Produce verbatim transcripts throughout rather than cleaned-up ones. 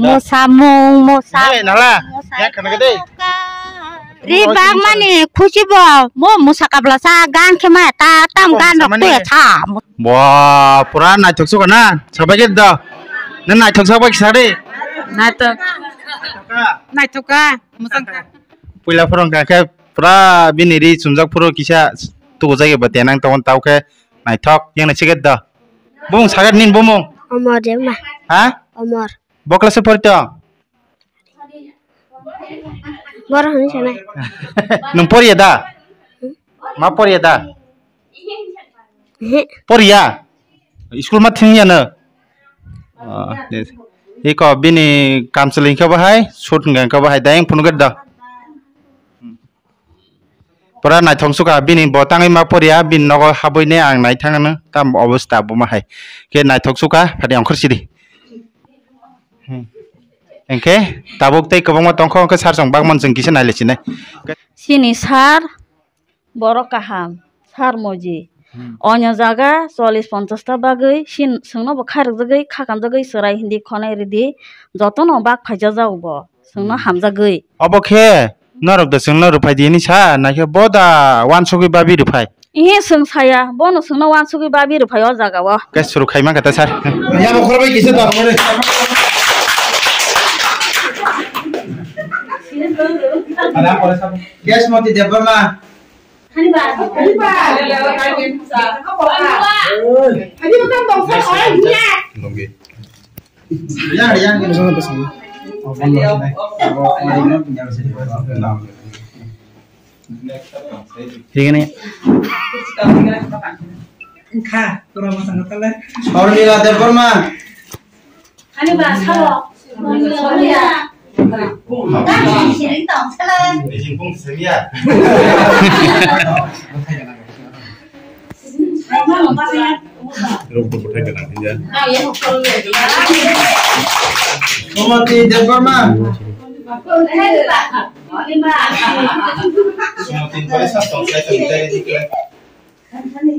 Musamung, musa. Hey, nala. Musa Ya, khana gede. Ri bang mani khusi bo. Mo musa kabla sa gan khe ma ta tam Musa gan rok mani. Tu ya tha. Bo pura naithok suka na. Sabai gede do. Na naithok sabai sari. Naithok. Naithok ka. Musang ka. Puila phorong ka khe pura bini ri chumjak phuru kisa tugu jagwi bo tenang tongo tau khe naithok yang na chiket do. Bumung sagat nin bumung. Omor Debma. Ha? Omor. Bo class e porito? Boro hwnwi sanai. Nwng poriya da? Ma poriya da? Ehe. Poriya? School ma thwngya no? Ah, yes. Iko bini kamchwlwi khe bo hai, suit hwnkha khe bo hai, dayang phunukhe da. Pura naithok suka bini bo tangwi ma poriya, bini nogo habwi ne ang nai thangno tam obostha bo ma hai. Khe naithok suka phadi ongkhor sidi. Hmm. Hwnkhe tabuk tei kwbangma tongkho, hwnkhe sar chwng bagmano chwng kisa nailai sinai. Chini sar borok kaham, sar moji. Hmm. Onyo jaga chollish ponchash ta bagwi sin-, chwngno bo khairokjagwi, khakamjagwi chwrai hindi khonai ridi, jotono bak phaijajak bo, chwngno Hmm. hamjagwi. Obo khe norok do chwngno rwphai di hinwi sa, naikhe bo da wansugwi babi rwphai. Ihe chwng saya, bono chwngno wansugwi babi rwphai o jaga o. Khe suru khaima khe ta sar. Yabo khorbai kisa da. Gas moti Debbarma. Lungi. Higini. Kha, tura masang tale. Sormila Debbarma. Ani ba sao. Sormila. Kan sering tong sala. Ejin pung seria. Rok bo kothai gana hinja. Somati Debbarma. Somati bai sa tong sai tong sai.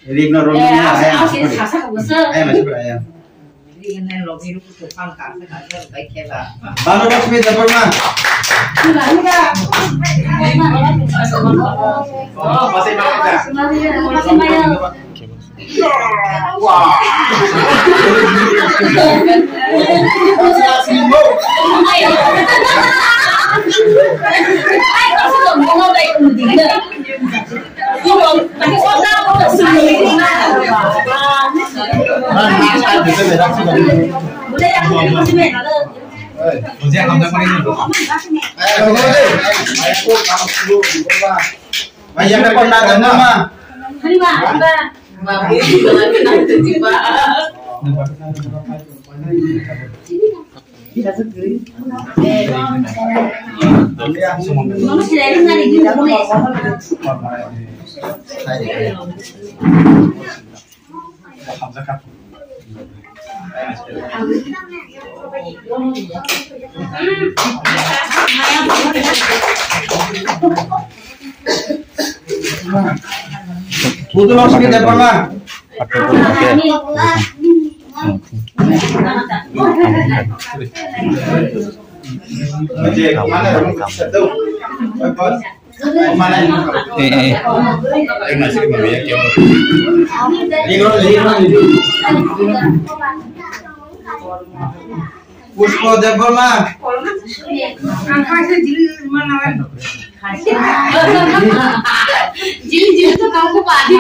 Rik no rong ni ayang. Ayang masih ayang. Bano Lakshmi Debbarma. Butuh langsung kita pernah. Eh, eh. Pushpa Debbarma. Jili jili to kang ko padi.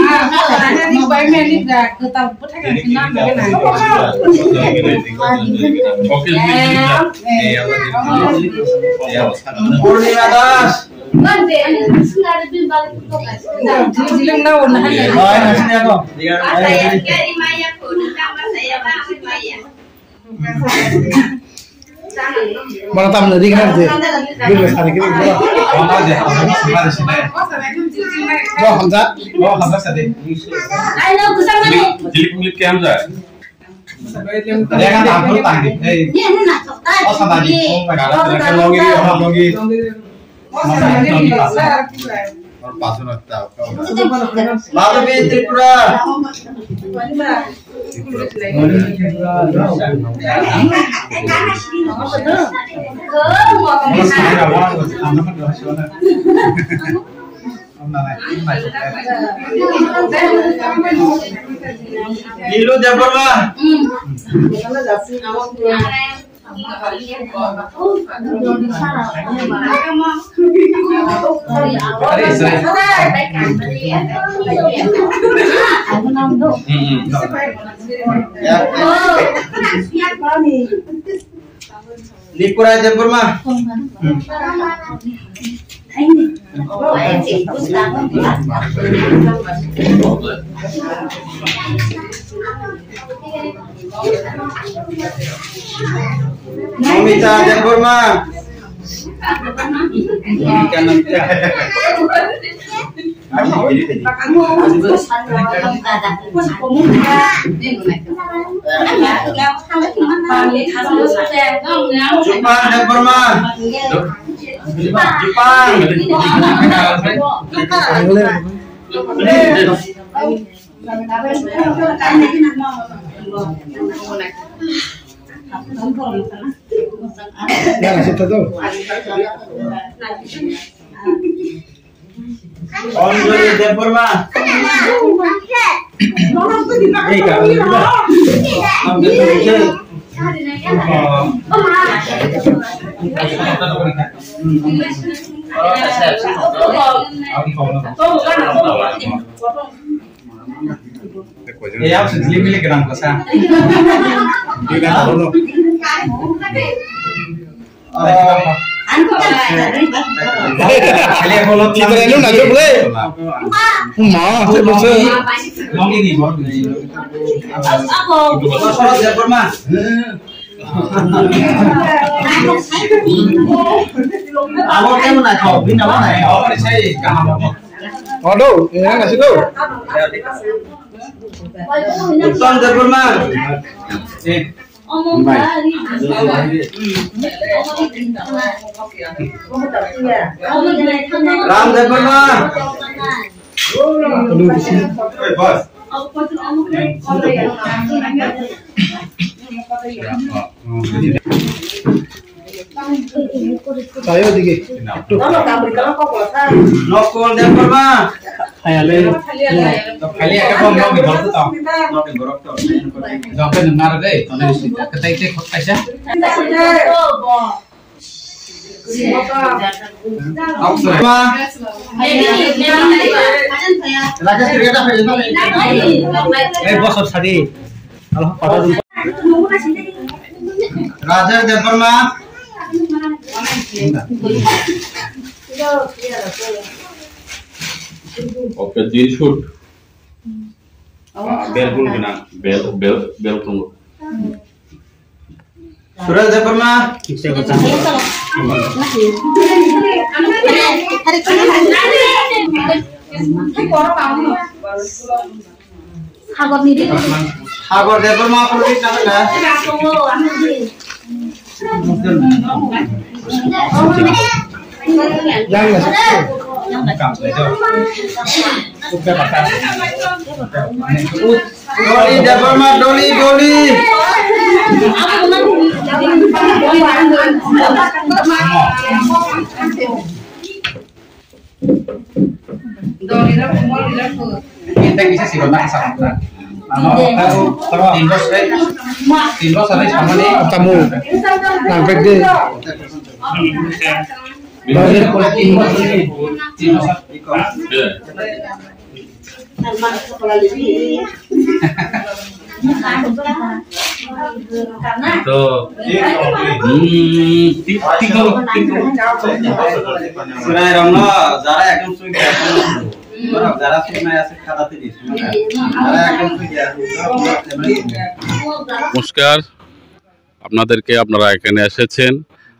Purnima Das. Mana tam na ring har je. Bil sari kiri. Bo hamjak. Bo hamjak sadi. Jili kulit ke hamjak. Dia kan tampil tangki. Hei. Oh, sama di. Kala longi, longi. Madhabi Tripura. Nilu Debbarma. Nikurai Debbarma. Mamita Debbarma. Jupang Debbarma. Jupang. Anjali Debbarma. Ei, ka, Ei, ang sendiri milik kerang kosa. Kita ini nak boleh. Ma, saya boleh. Mau ini, mau ini. Debbarma. Abo kemo na kho, bini abo na kho. Abo ni sai kaham. Ado, ini nasi tu. Uttam Debbarma. Eh. Ram Debbarma. Aduh, di sini. Eh, bos. Tayo digi. Nokol Debbarma. Khali aka bom nokni borok to. Nokni borok to. Jokhe nang naro de, tone sita. Ketai te khot kaisa. Rajesh Debbarma. Okay, three shoot. Ah, bel gun gwnang. Bel, bel, bel tongo. Suraj Debbarma. Sagor ni di. Sagor Debbarma, Pradip Nagar. Doli Debbarma, Doli, Doli. Kita bisa sih, Bang, sama. Ano, tahu, tahu, tindos, eh, tindos ada sama nih. Tamu. Nang pede. Tindos, tindos, tindos. To. Hmm, ti-, tinggal, tinggal. Surai Ramno, jara ekdom sui gaya. Jara sui gaya, se khata tini. Jara ekdom sui gaya. নমস্কার। আপনাদেরকে, আপনারা এখানে এসেছেন।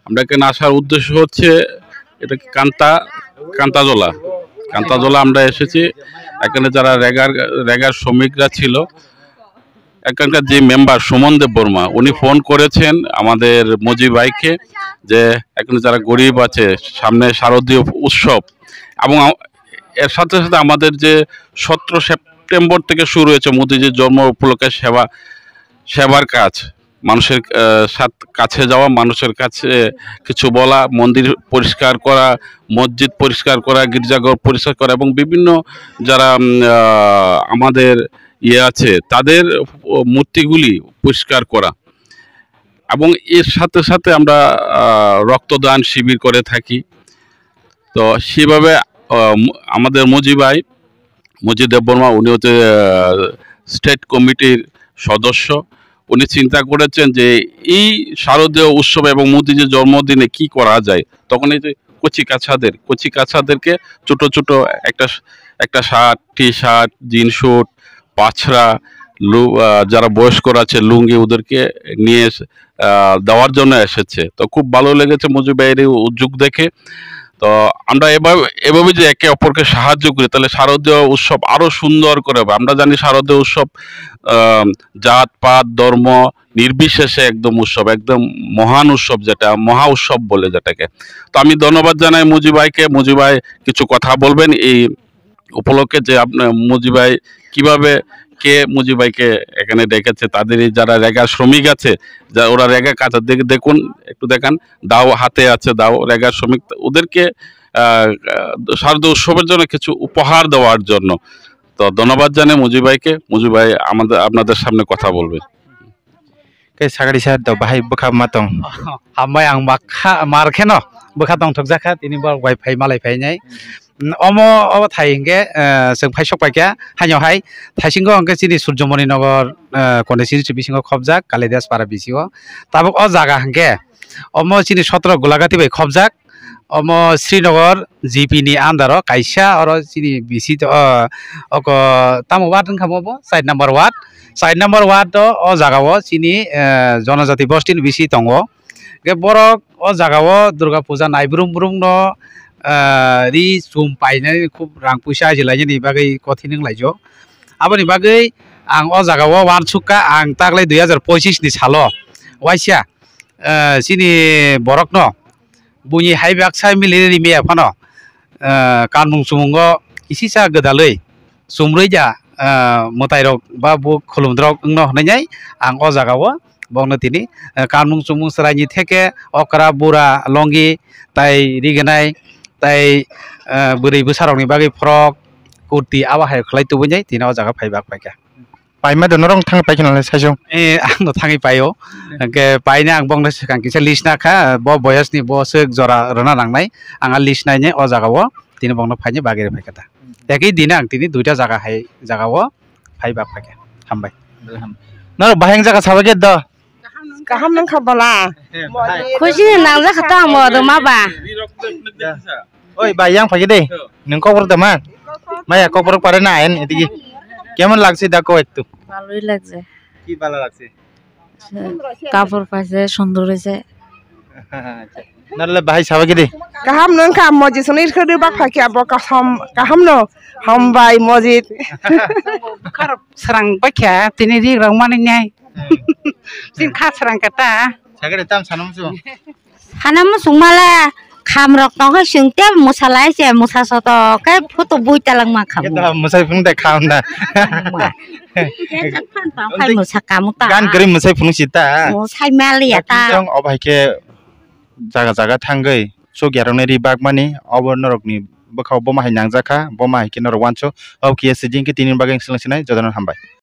আমরা এখানে আসার উদ্দেশ্য হচ্ছে, এটা কি কান্তা, কান্তাজলা, কান্তাজলা আমরা এসেছি। এখানে যারা রেগার, রেগার শ্রমিকরা ছিল, এখানকার যে মেম্বার সুমন দেব বর্মা, উনি ফোন করেছেন আমাদের মজি ভাইকে যে এখানে যারা গরিব আছে, সামনে শারদীয় উৎসব এবং আ-, এর সাথে সাথে আমাদের যে সতেরো সেপ্টেম্বর থেকে শুরু হয়েছে মোদিজির জন্ম উপলক্ষে সেবা, সেবার কাজ, মানুষের, আহ, সাথ-, কাছে যাওয়া, মানুষের কাছে কিছু বলা, মন্দির পরিষ্কার করা, মসজিদ পরিষ্কার করা, গির্জাঘর পরিষ্কার করা এবং বিভিন্ন যারা, উম, আহ, আমাদের ইয়ে আছে, তাদের মূর্তিগুলি পরিষ্কার করা। এবং এর সাথে সাথে আমরা, আহ, রক্তদান শিবির করে থাকি। তো সেভাবে, আহ, ম-, আমাদের মজি ভাই, মজি দেববর্মা, উনি হচ্ছে, আহ, স্টেট কমিটির সদস্য। উনি চিন্তা করেছেন যে এই শারদীয় উৎসব এবং মোদিজির জন্মদিনে কি করা যায়। তখন এই যে কচি কাছাদের, কচি কাছাদেরকে ছোট ছোট একটা শ-, একটা shirt, T shirt, jeans suit, পাছরা, লু-, আহ, যারা বয়স্করা আছে লুঙ্গি, ওদেরকে নিয়ে এসে, আহ, দেওয়ার জন্য এসেছে। তো খুব ভালো লেগেছে মুজিব ভাইয়ের এই উদ্যোগ দেখে। তো আমরা এভাবে, এভাবে যে একে অপরকে সাহায্য করি, তাহলে শারদীয় উৎসব আরো সুন্দর করে হবে। আমরা জানি শারদীয় উৎসব, আহ, জাত পাত ধর্ম নির্বিশেষে একদম উৎসব, একদম মহান উৎসব, যেটা মহা উৎসব বলে যেটাকে। তো আমি ধন্যবাদ জানাই মুজিব ভাইকে। মুজিব ভাই কিছু কথা বলবেন এই উপলক্ষে যে আপনার মুজিব ভাই কিভাবে, কে মুজিব ভাইকে এখানে ডেকেছে, তাদের এই যারা রেগা শ্রমিক আছে, যা ওরা রেগা কাজ, দেখ-, দেখুন, একটু দেখান, দাও হাতে আছে, দাও রেগা শ্রমিক, ওদেরকে, আহ, আহ, শারদীয় উৎসবের জন্য কিছু উপহার দেওয়ার জন্য। তো ধন্যবাদ জানাই মুজিব ভাইকে। মুজিব ভাই আমাদের, আপনাদের সামনে কথা বলবে। Khe sakari sa do bahai bwkha ma tong. Hambai ang makha mar kheno bwkha tongthok jakha tini borok bai phai malai phainai. Mm, omo obo thai hinkhe, eh, chwng phai sok paikha haino hai thaisingo hinkhe chini Surjomoni Nagar, eh, constituency bisingo khobjak Kalidas para bisio. Tabuk o jaga hinkhe omo chini sotro Golagati bai khobjak. Omo Srinagar G P ni under o kaisa oro chini bisi to, o, oko tamo ward wngkha mo bo? Side number ward. Side number ward o, o jaga o chini, eh, jonojati bosti ni bisi tongo. Hwnkhe borok o jaga o Durga Puja nai brum brum no, eh, ri chum painani khub rang puisa ajilainani bagwi kothin wnglaijak. Aboni bagwi ang o jaga o uansukha ang taklai dui hazar pochis ni salo waisa, eh, chini borok no buini hai baksa mili rimya phano, ah, kanmung chumungo kisisa gwdalwi chumrwi ja, ah, mwtairok ba bo khulumrok wngno hwnwi ang o jaga o bokno tini, ah, kanmung chumung chwraini theke okra bura longi tai rignai tai, ah, bwrwi bwsarokni bagwi frock kurti abo hai khlai tubunai tini o jaga phai bak paikha. Paima do norok thangwi paikha nalai saichung. Eh, ang no thangwi paio. Hwnkhe paina ang bokno swkang kisa list nakha, bo boyas ni bo swk jora rwna nangnai. Ang a list naine o jaga o tini bokno phaini bagwi rw phaikha ta. Ekhi dina ang tini duita jaga hai jaga o phai bak phaikha. Hambai. Norok bahai wng jaga sabai khe do. Kaham nang kha bala. Khusi nang jakha ta mo do ma ba. Oi, bai, yang phai de. Nung kokborok da man? Maya kokborok pare na, en, edigi. Kemon lagse da ko ektu? ভালোই লাগছে। Ki bala lagse? কাপড় পাইছে, সুন্দর হয়েছে। Narle bahai sabai de. Kaham nang kha mo jisoni khodi bak phakya bo kaham, kaham no. Hambai mojit. Khar sarang bakya tini ri rang mani nyai. Tin kha sarang kata. Sagade tam sanam su. Hana musung mala kham rok tong hai sing te musa lai se musa soto ke photo bui talang ma kham. Keta musai phung de kham da. Ke chak phan tong hai musa kamu ta. Gan kri musai phung sita. Musai mali ya ta. Tong obai ke jaga jaga thangwi chuk yarok nai ri bak mani obo norok ni bwkha o boma hai nang jakha boma hai ke norok wanso obo kiya sijing ke tini bagwi swlang sinai jotono hambai.